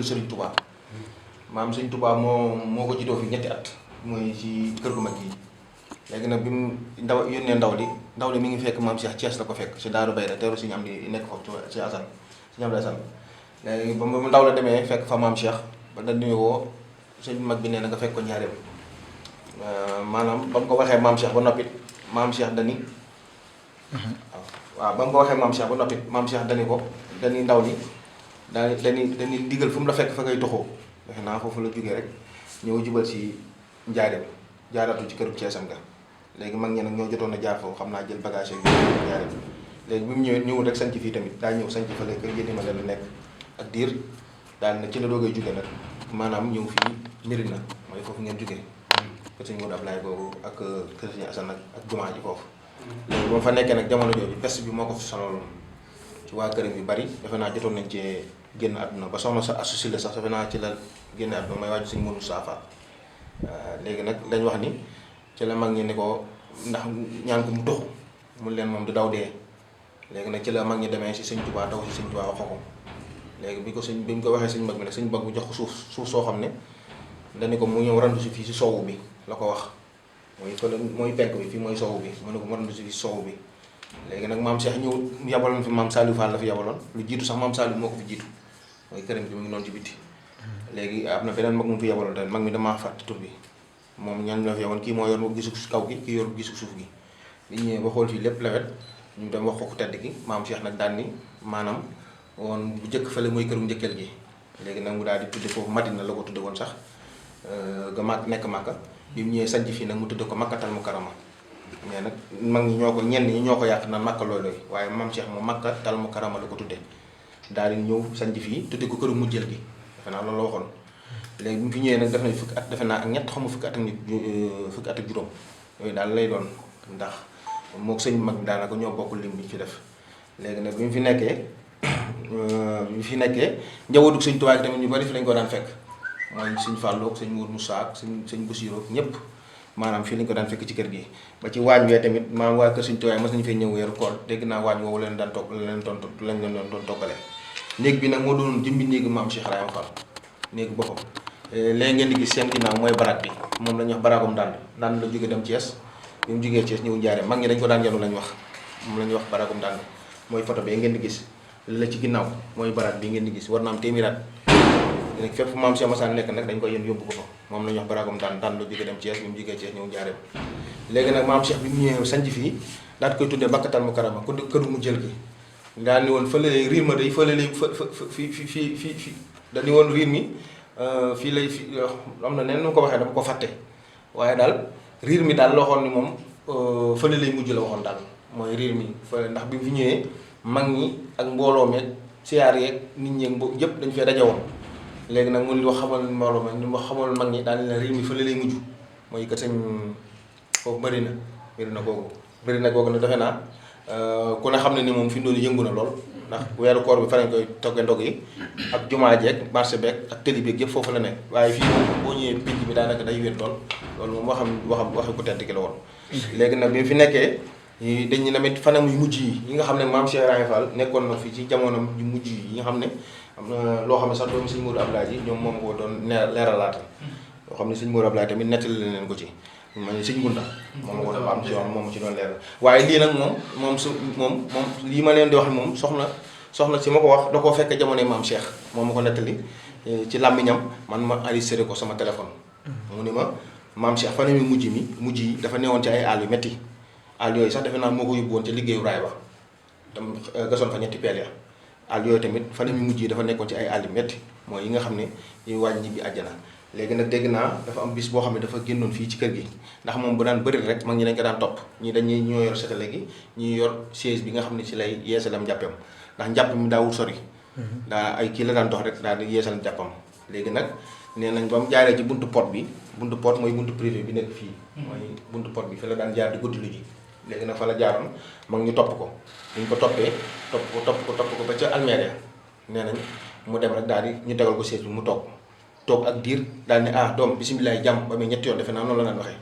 ndigal Serigne Touba maam Serigne Touba moo ko jiitoo fi ñetti at mooy ci kër gu mag yi léegi nag bi mu yónnee ndaw li mi ngi fekk maam Cheikh Thiès la ko fekk si Daaru Bayra teeru si ñu am di nekk foofu ci Assane si ñam la Assane léegi ba mu ndaw la demee fekk fa maam Cheikh ba da nuyoo sëñ mag bi nee na nga fekk ko Njaaréem maanaam ba mu ko waxee maam Cheikh ba noppi maam Cheikh dani waaw ba mu ko waxee maam Cheikh ba noppi maam Cheikh dani ko dani ndaw li dani digal fu mu la fekk fa ngay toxoo defe naa foofu la jógee rek ñëw jubal si Njaaréem jaaratu ci këru Ceesam ga léegi mag ñi nag ñoo jotoon a jaar foofu xam naa jël bagage yi Njaaréem léegi bi mu ñëwul rek sanc fii tamit daa ñëw sanc fa la kër Gédé ma la nekk ak diir daal na ci la doogay jóge nag maanaam ñëw fii Mirina mooy foofu ngeen jógee kër sëñ Modou Ablaye boobu ak kër sëñ Assane ak jumaa ji foofu léegi ba ma fa nekkee nag jamono jooju peste bi moo ko fi sonaloon ci waa këram yu bari defe naa jotoon nañ cee génn àdduna ba soxna sa associé la sax defe naa ci la génn àdduna may waaju sëñ Modou Safa léegi nag lañ wax ni ci la mag ñi ni ko ndax ñaan ko mu toxu mun leen moom du daw dee léegi nag ci la mag ñi demee si sëñ Touba daw si sëñ Touba wax ko léegi bi ñu ko waxee sëñ mag bi nag sëñ mag bi jox ko suuf soo xam ne dañu ko mu ñëw randu si fii si soowu bi la ko wax mooy penk bi fii mooy soowu bi mu ne ko mu randu si fii soowu bi léegi nag maam Cheikh ñëw yabaloon fi maam Saliou Fall la fi yabaloon lu jiitu sax maam Saliou moo ko fi jiitu mooy këram bi mu ngi noonu ci bitti léegi am na beneen mag mu fi yabaloon tamit mag mi damaa fàtte tur bi moom ñaan la fi yabaloon kii moo yor gisu kaw gi kii yor gisu suuf gi bi ñëwee ba xool fii lépp lawet ñu dem wax ko ku tedd gi maam Cheikh nag daal ni maanaam woon bu njëkk fële mooy këru njëkkeel gi léegi nag mu daal di tudde foofu Madina la ko tudde woon sax ga mag nekk Màkka bi mu ñëwee sanc fii nag mu tudde ko Makkatal Mukarrama mais nag mag ñi ñenn ñi ñoo ko yàq naan Makka looy waaye maam Cheikh moom Makkatal Mukarrama la ko tudde daal di ñëw sanc fii tudde ko këru mujjeel gi defe naa loolu la waxoon léegi bi mu fi ñëwee nag def nañ fukki at defe naa ak ñett xamu fukki at ak juróom yooyu daal lay doon ndax moo sëñ mag daanaka ñoo bokk lim bi fi def léegi nag bi mu fi nekkee njabootu sëñ Tuubaa gi tamit ñu bari fi lañ ko daan fekk mooy sëñ Fallou ak sëñ Mour Moussa ak sëñ Boussirou ñëpp maanaam fii lañ ko daan fekk ci kër gi ba ci waañ wee tamit maanaam waa kër sëñ Tuubaa mas nañu fay ñëw weeru koor dégg naa waañ woowu leen daan togg lañ leen doon toggale néeg bi nag moo doon jëmbi néegu maam Cheikh Ibrahima Fall néegu boppam léegi ngeen di gis seen ginnaaw mooy barak bi moom la ñuy wax barakum dànd la jóge dem Thiès bi mu jógee Thiès ñëw Njaaréem mag ñi dañ ko daan yanu lañ wax moom la ñuy wax barakum dànd mooy photo bi ngeen di gis la ci ginnaaw mooy barak bi ngeen di gis war na am téeméeraat léegi fépp maam Cheikh Massane nekk nag dañ koy yéen yóbbu ko fa moom la ñuy wax barakum dànd la jóge dem Thiès bi mu jógee Thiès ñëw Njaaréem léegi nag maam Cheikh bi mu ñëwee sanc fii daal koy tuddee Makkatal Mukarrama ku këru mu jël gi daal ni woon fële lay riir ma day fële lay fii dañu woon riir mi fii lay fi am na neen nu ko waxee dama ko fàtte waaye daal riir mi daal loo xoon ni moom fële lay mujj la waxoon daal mooy riir mi fële ndax bi mu fi ñëwee mag ñi ak mbooloo meeg siyaar yeeg nit ñi yëpp dañu fee daje woon léegi nag mun wax xamal mbooloo meeg ñu wax xamal mag ñi daal ne riir mi fële lay mujj mooy que sëñ foofu bëri na googu nag defe naa ku ne xam ne ni moom fi mu doon yëngu na lool ndax weeru koor bi fa lañ koy toggee ndog yi ak jumaa jeeg marché beeg ak tëli beeg yëpp foofu la nekk waaye fii moom boo ñëwee pinc bi daanaka day wéet lool loolu moom waxi ku tedd ki la woon léegi nag bi mu fi nekkee dañu tamit fanam yu mujj yi nga xam ne maam Cheikh Ibrahima Fall nekkoon na fi ci jamono yu mujj yi nga xam ne am na loo xam ne sax doomu sëñ Mourou Abdoulaye yi ñoom moom ko doon leeralaatal loo xam ne sëñ Mourou Abdoulaye tamit nettali leen ko ci ma ne sëñ Gunda moom ko am ci yoon moom ci doon leeral waaye lii nag moom lii ma leen di wax moom soxna si ma ko wax da koo fekk jamono maam Cheikh moom ma ko nettali ci làmmiñam man ma enregistré ko sama téléphone mu ni ma maam Cheikh fanam yu mujj yi dafa newoon ci ay àll yu métti àll yooyu sax defe naa moo ko yóbbu woon ci liggéeyu raay ba tam gasoon fa ñetti peel ya àll yooyu tamit fanam yu mujj yi dafa nekkoon ci ay àll yu métti mooy yi nga xam ne yi wàññi bi àjjana léegi nag dégg naa dafa am bis boo xam ne dafa génnoon fii ci kër gi ndax moom bu daan bëri rek mag ñi dañ ko daan topp ñii dañuy ñoo yor setale gi ñii yor siège bi nga xam ne ci lay yeesalam njàppam ndax njàpp mi daawul sori daa ay kii la daan dox rek daal di yeesal njàppam léegi nag nee nañ ba mu jaaree ci buntu pot mooy buntu privé bi nekk fii mooy buntu pot bi fi la daan jaar di guddi lu ji léegi nag fa la jaaroon mag ñu topp ko ñu ko toppee topp ko ba ca almeere nee nañ mu dem rek daal di ñu tegal ko siège bi mu toog ak diir daal ne doom bisimilah jàmm ba muy ñetti yoon defe naa noonu la daan waxee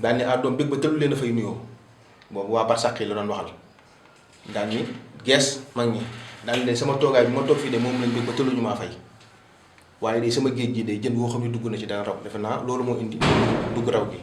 daal ne doom bëgg ba tëlu leen a fay nuyoo boobu waa barsàq yi la doon waxal daal ni gees mag ñi daal ne sama toogaay bi ma toog fii de moom lañ bëgg ba tëluñu maa fay waaye de sama géej gi de jën boo xam ne dugg na ci dana raw defe naa loolu moo indi dugg raw gi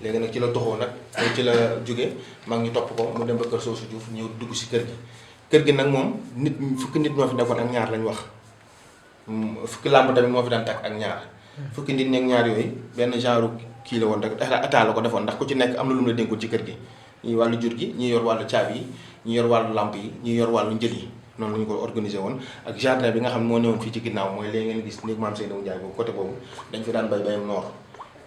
léegi nag ci la toxoo nag ci la jóge mag ñi topp ko mu dem ba kër Soosu Juuf ñëw dugg si kër gi nag moom nit fukki nit ñoo fi nekkoon ak ñaar lañ wax fukki làmb tamit moo fi daan takk ak ñaar fukki nit ñi ak ñaar yooyu benn genre kii la woon rek état la ko defoon ndax ku ci nekk am na lu mu la dénkoon ci kër gi ñii wàllu jur gi ñii yor wàllu caabi yi ñii yor wàllu làmp yi ñii yor wàllu njël yi noonu la ñu ko organisé woon ak jardin bi nga xam ne moo newoon fii ci ginnaaw mooy léegi ngeen gis néeg maam Seydou Ndiaye boobu côté boobu dañ fi daan bay bayam noor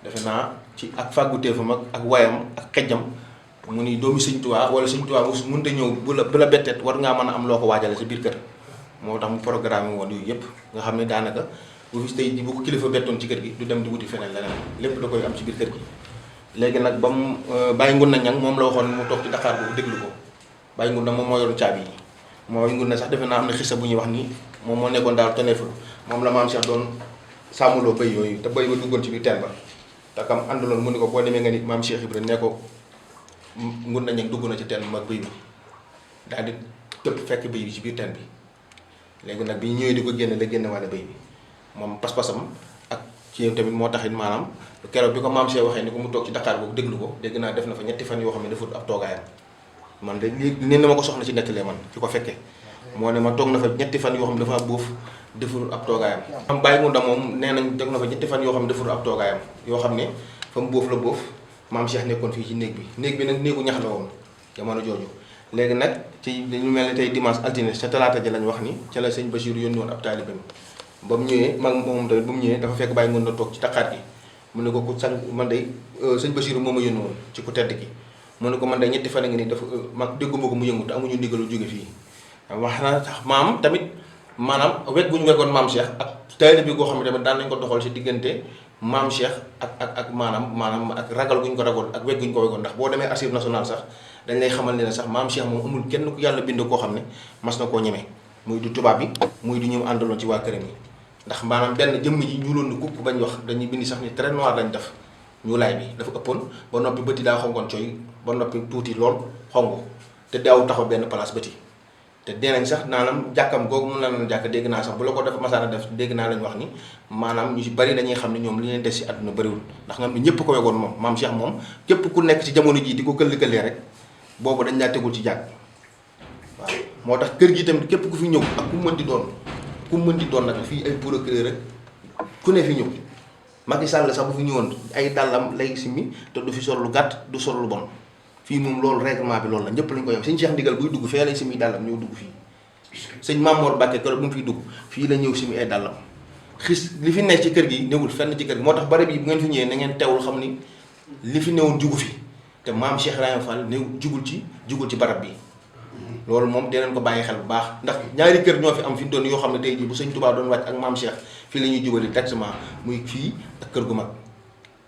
defe naa ci ak fàgguteefam ak wayam ak xejjam mu ni doomi Sëñ Tuubaa wala Sëñ Tuubaa mënut a ñëw bu la betteet war ngaa mën a am loo ko waajale sa biir kër moo tax mu programme woon yooyu yëpp nga xam ne daanaka bu fi tey bu ko kilifa bettoon ci kër gi du dem di wuti feneen leneen lépp da koy am ci biir kër gi léegi nag ba mu bàyyi ngun na ñang moom la waxoon mu toog ci Dakar boobu déglu ko bàyyi ngun na moom moo yoroon caabi yi mooy ngun na sax defe naa am na xisa bu ñuy wax ni moom moo nekkoon daal teneefa moom la maam Cheikh doon sàmmuloo bëy yooyu te bëy ba duggoon ci biir teen ba te kam àndaloon mu ni ko boo demee nga ni maam Cheikh Ibra ne ko ngun na ñang dugg na ci teen mag bëy bi daal di tëb fekk bëy bi ci biir teen bi léegi nag bi ñëwee di ko génne la génne wàlle bëy bi moom pas-pasam ak ci tamit moo taxit maanaam keroog bi ko maam Cheikh waxee ni ko mu toog ci Dakar boobu déglu ko dégg naa def na fa ñetti fan yoo xam ne defut ab toogaayam man de lii nee na ma ko soxna ci nettalee man ki ko fekkee moo ne ma toog na fa ñetti fan yoo xam ne dafa bóof deful ab toogaayam am bàyyi mu da moom nee nañ toog na fa ñetti fan yoo xam ne deful ab toogaayam yoo xam ne fa mu bóof la bóof maam Cheikh nekkoon fii ci néeg bi nag néegu ñax la woon jamono jooju léegi nag ci ñu mel ne tey dimanche altine ca talaata ji lañ wax ni ca la sëñ Bachir yónni woon ab taalibeem ba mu ñëwee mag moom tamit bu mu ñëwee dafa fekk bàyyi ngoon na toog ci Dakar gi mu ne ko ku sang man day sëñ Bachir moo ma yónni woon ci ku tedd gi mu ne ko man day ñetti fan a ngi nii dafa mag dégguma ko mu yëngu te amuñu ndigalu jóge fii wax na tax maam tamit maanaam wegg bu ñu weggoon maam Cheikh ak taalibe bi goo xam ne tamit daan nañ ko doxal si diggante maam Cheikh ak maanaam ak ragal guñ ko ragoon ak wegg guñ ko weggoon ndax boo demee archive nationale sax dañ lay xamal ne sax maam Cheikh moom amul kenn ku yàlla bind koo xam ne mas na koo ñemee muy du tubaab bi muy du ñëw àndaloon ci waa këram yi ndax maanaam benn jëmm ji ñuuloon ni kukk bañ wax dañuy bind sax ni très noir lañ def ñuulaay bi dafa ëppoon ba noppi bëti daa xongoon coy ba noppi tuuti lool xongu te daaw taxaw benn place bëti te deenañ sax naanam jàkkam googu mun na leen jàkk dégg naa sax bu la ko dafa masaana def dégg naa lañ wax ni maanaam ñu si bari dañuy xam ne ñoom li leen des si àdduna bariwul ndax nga xam ne ñëpp ko wegoon moom maam Cheikh moom képp ku nekk ci jamono jii di ko këll-këllee rek boobu dañ laa tegul ci jàkk waaw moo tax kër gi tamit képp ku fi ñëw ak ku mën di doon nag fii ay procureur rek ku ne fi ñëw Macky Sall sax bu fi ñëwoon ay dàllam lay simmi te du fi sol lu gàtt du sol lu bon fii moom loolu règlement bi loolu la ñëpp lañ ko yem sëñ Cheikh Ndigal buy dugg fee lay simmi dàllam ñëw dugg fii sëñ Mamour Mbacke keroog bu mu fiy dugg fii la ñëw simmi ay dàllam xis li fi nekk ci kër gi newul fenn ci kër gi moo tax barab yi bu ngeen fi ñëwee na ngeen teewul xam ni li fi newoon jugu fi te maam Cheikh Ibrahima Fall new jugul ci barab bi loolu moom dinañ ko bàyyi xel bu baax ndax ñaari kër ñoo fi am fi doon yoo xam ne tey jii bu sëñ Touba doon wàcc ak maam Cheikh fii la ñuy jubali directement muy fii ak kër gu mag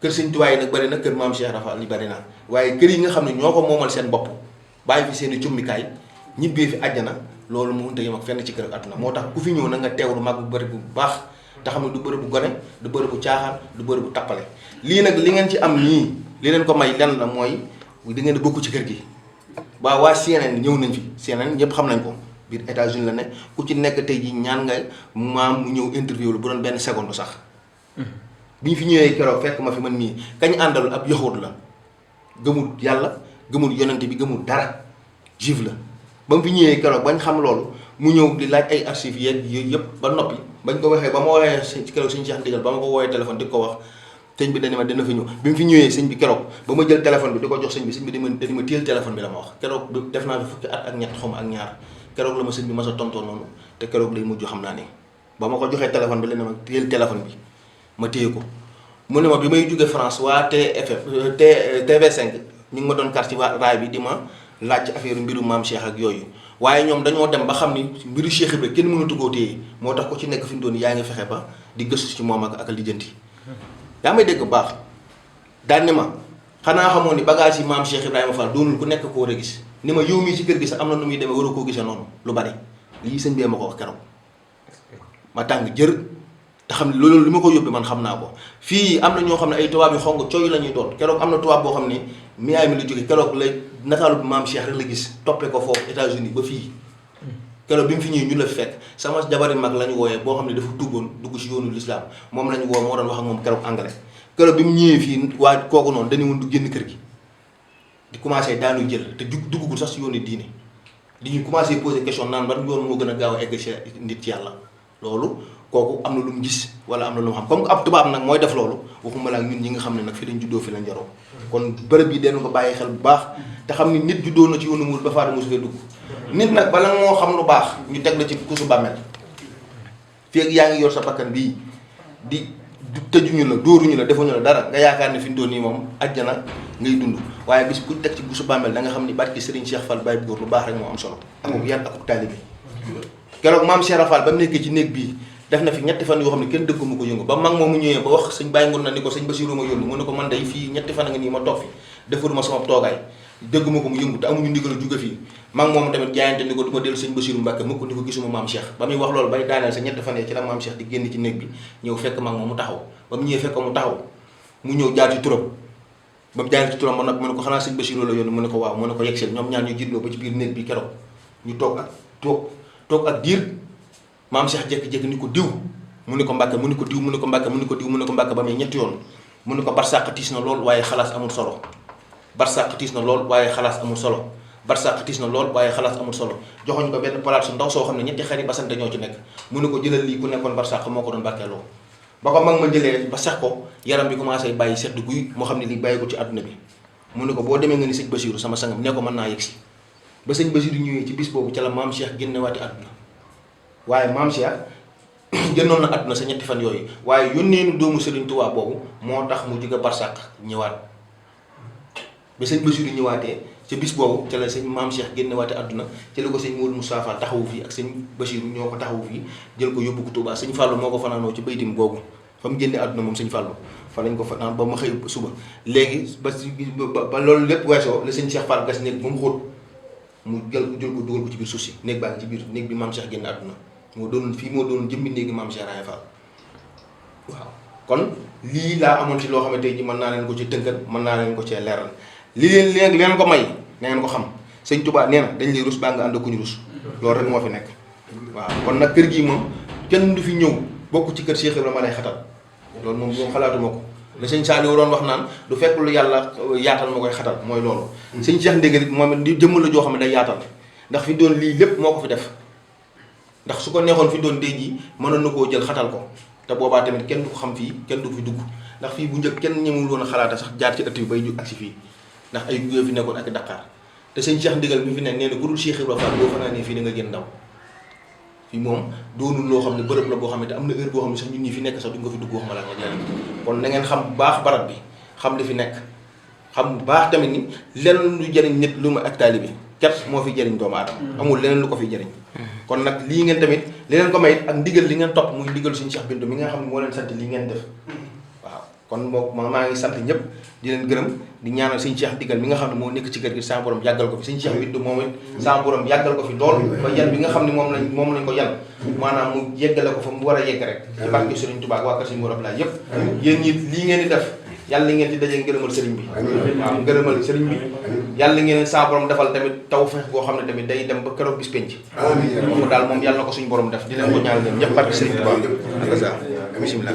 kër sëñ Touba yi nag bari na kër maam Cheikh Rafa li bari na waaye kër yi nga xam ne ñoo ko moomal seen bopp bàyyi fi seen i cummikaay ñibbee fi àjjana loolu mu mënta yem ak fenn ci kër àdduna moo tax ku fi ñëw na nga teewlu mag bu bëri bu baax te xam ne du bëri bu gone du bëri bu caaxaan du bëri bu tappale lii nag li ngeen ci am nii li leen ko may lenn la mooy di ngeen bokk ci kër gi waa CNN ñëw nañ fi CNN ñëpp xam nañ ko biir États-Unis la ne ku ci nekk tey jii ñaan nga maam mu ñëw interview la bu doon benn seconde sax bi ñu fi ñëwee keroog fekk ma fi man mii kañ àndal ab yaxuut la gëmul yàlla gëmul yonente bi gëmul dara juif la ba mu fi ñëwee keroog bañ xam loolu mu ñëw di laaj ay archives yeeg yooyu yëpp ba noppi bañ ko waxee ba ma woowee ci keroog suñu Cheikh Ndigal ba ma ko woowee téléphone di ko wax sëñ bi dañu ma dina fi ñëw bi mu fi ñëwee sëñ bi keroog ba ma jël téléphone bi di ko jox sëñ bi dañu ma téel téléphone bi la ma wax keroog def naa fi fukki at ak ñett xaw ma ak ñaar keroog la ma sëñ bi ma sa tontoo noonu te keroog lay mujj xam naa ne ba ma ko joxee téléphone bi la ne ma téel téléphone bi ma téye ko mu ne ma bi may jóge France waa TFM TV5 ñu ngi ma doon kar ci raay bi di ma laaj ci affaire mbiru maam Cheikh ak yooyu waaye ñoom dañoo dem ba xam ni mbiru Cheikh Ibra kenn mënatu koo téye moo tax ko ci nekk fi mu doon yaa ngi fexe ba di gëstu ci moom ak lijjanti yaa may dégg bu baax daan ni ma xanaa xamoon ni bagage yi maam Cheikh Ibrahima Fall doonul ku nekk ko war a gis ni ma yow mii ci kër gi sax am na nu muy demee war a koo gisee noonu lu bari lii sëñ bee ma ko wax keroog ma tàng jër te xam ne loolu li ma ko yóbbee man xam naa ko fii am na ñoo xam ne ay tubaab yu xong cooy la ñuy doon keroog am na tubaab boo xam ne Miami la jóge keroog la nataalu bi maam Cheikh rek la gis toppee ko foofu États-Unis ba fii keroog bi mu fi ñëwee ñu la fekk sama jabari mag la ñu wooyee boo xam ne dafa tuuboon dugg ci yoonu lislaam moom la ñu woo moo doon wax ak moom keroog anglais keroog bi mu ñëwee fii waa kooku noonu dañu woon du génn kër gi di commencé daanu jël te duggagul sax si yoonu diine di ñu commencé poser question naan ban yoon moo gën a gaaw a egg ci nit ci yàlla loolu kooku am na lu mu gis wala am na lu mu xam comme ab tubaab nag mooy def loolu waxuma la ak ñun ñi nga xam ne nag fi lañ juddoo fi lañ jaroo kon bërëb yi den ko bàyyi xel bu baax te xam ni nit juddoo na ci yoonu muur ba faatu mosu fee dugg nit nag bala moo xam lu baax ñu teg la ci kusu bàmmeel fii ak yaa ngi yor sa bakkan bii di tëjuñu la dóoruñu la defuñu la dara nga yaakaar ne fi mu doon nii moom àjjana ngay dund waaye bis ku teg ci kusu bàmmeel da nga xam ni barki Serigne Cheikh Fall Baye góor lu baax rek moo am solo akuk yar akuk taalibe keroog maam Cheikh Fall ba mu nekkee ci néeg bii def na fi ñetti fan yoo xam ne kenn dëggu ma ko yëngu ba mag moomu ñëwee ba wax sëñ Baye Ngour na ni ko sëñ Bassirou ma yónni mu ne ko man day fii ñetti fan nga nii ma toog fi defuruma sama toogaay dégguma ko mu yëngu te amuñu ndigal jóge fii mag moomu tamit jaayante ni ko du ma dellu sëñ Bassirou Mbacke mukk ni ko gisuma maam Cheikh ba muy wax loolu bay daaneel sa ñetti fan yi ci la maam Cheikh di génn ci néeg bi ñëw fekk mag moom mu taxaw ba mu ñëwee fekk mu taxaw mu ñëw jaar ci turam ba mu jaar ci turam ba nag mu ne ko xanaa sëñ Bassirou la yónni mu ne ko waaw mu ne ko yegsel ñoom ñaar ñu jiitloo ba ci biir néeg bi keroog ñu toog ak diir maam Cheikh jékki-jékki ni ko diw mu ne ko Mbàkke mu ne ko diw mu ne ko Mbàkke mu ne ko diw mu ne ko Mbàkke ba muy ñetti yoon mu ne ko barsàq tiis na lool waaye xalaas amul solo barsàq tiis na lool waaye xalaas amul solo barsàq tiis na lool waaye xalaas amul solo joxoñ ko benn palaat su ndaw soo xam ne ñetti xari basante ñoo ci nekk mu ne ko jëlal lii ku nekkoon barsàq moo ko doon barkeeloo ba ko mag ma jëlee ba sax ko yaram bi commencé bàyyi sedd guy moo xam ne lii bàyyi ko ci àdduna bi mu ne ko boo demee nga ni sëñ Bassirou sama sang bi ne ko mën naa yegg si ba sëñ Bassirou ñëwee ci bis boobu ca la maam Cheikh génnewaati àdduna waaye maam Cheikh génnoon na àdduna sa ñetti fan yooyu waaye yónneenu doomu Serigne Touba boobu moo tax mu jóge barsàq ñëwaat ba sëñ Bassirou ñëwaatee ca bis boobu ca la sëñ maam Cheikh génnewaate àdduna ca la ko sëñ Mourou Moussa Fall taxawu fii ak sëñ Bassirou ñoo ko taxawu fii jël ko yóbbu ko Touba sëñ Fallou moo ko fanaanoo ci baytim boobu fa mu génne àdduna moom sëñ Fallou fa lañ ko fanaan ba ma xëy suba léegi ba loolu lépp weesoo la sëñ Cheikh Fall gas néeg ba mu xóot mu jël ko dugal ko ci biir suuf si néeg baa ngi ci biir néeg bi maam Cheikh génne àdduna moo doon jëmmi néegi maam Cheikh Raye Fall waaw kon lii laa amoon ci loo xam ne tey ji mën naa leen ko ci tënkal mën naa leen ko cee leeral li leen ko may na ngeen ko xam sëñ Touba nee na dañ lay rus baa nga ànd ak ku ñu rus loolu rek moo fi nekk waaw kon nag kër gii moom kenn du fi ñëw bokk ci kër Cheikh Ibrahima ma lay xatal loolu moom xalaatuma ko la sëñ Saliou doon wax naan du fekk lu yàlla yaatal ma koy xatal mooy loolu sëñ Cheikh Ndégal it moom it jëmm la joo xam ne day yaatal ndax fi doon lii lépp moo ko fi def ndax su ko neexoon fi doon déj yi mënoon na koo jël xatal ko te boobaa tamit kenn du ko xam fii kenn du ko fi dugg ndax fii bu njëkk kenn ñemul woon a xalaata sax jaar ci ëtt bi bay jug ak si fii ndax ay guyoo fi nekkoon ak Dakar te sëñ Cheikh Ndégal bi fi ne nee na ku dul Cheikh Ibrahima Fall boo fanaanee fii da nga génn ndaw fii moom doonul loo xam ne bërëb la boo xam ne te am na heure boo xam ne sax ñun ñi fi nekk sax duñ ko fi dugg waxuma la nga jël kon na ngeen xam bu baax barab bi xam li fi nekk xam bu baax tamit ni lenn lu jëriñ nit lu ma ak taalibe bi képp moo fi jëriñ doomu aadama amul leneen lu ko fi jëriñ kon nag lii ngeen tamit li leen ko may ak ndigal li ngeen topp muy ndigal suñu Cheikh Bintou mi nga xam ne moo leen sant lii ngeen def waaw kon maa ngi sant ñëpp di leen gërëm di ñaanal suñu Cheikh Ndigal mi nga xam ne moo nekk ci kër gi sa borom yàggal ko fi suñu Cheikh Bintou moom it sa borom yàggal ko fi lool ba yan bi nga xam ne moom lañ ko yan maanaam mu yeggale ko fa mu war a yegg rek ci barke Serigne Touba ak waa kër Serigne Mourou Abdoulaye yëpp yéen ñi lii ngeen di def yàlla ngeen ci dajee ngërëmal sëriñ bi waaw ngërëmal sëriñ bi yàlla ngeen sa borom defal tamit taw feex boo xam ne tamit day dem ba keroog bis penc moom daal moom yàlla na ko suñu borom def di leen ko ñaanal ñoom ñëpp barke sëriñ Tuubaa ak sa bismillah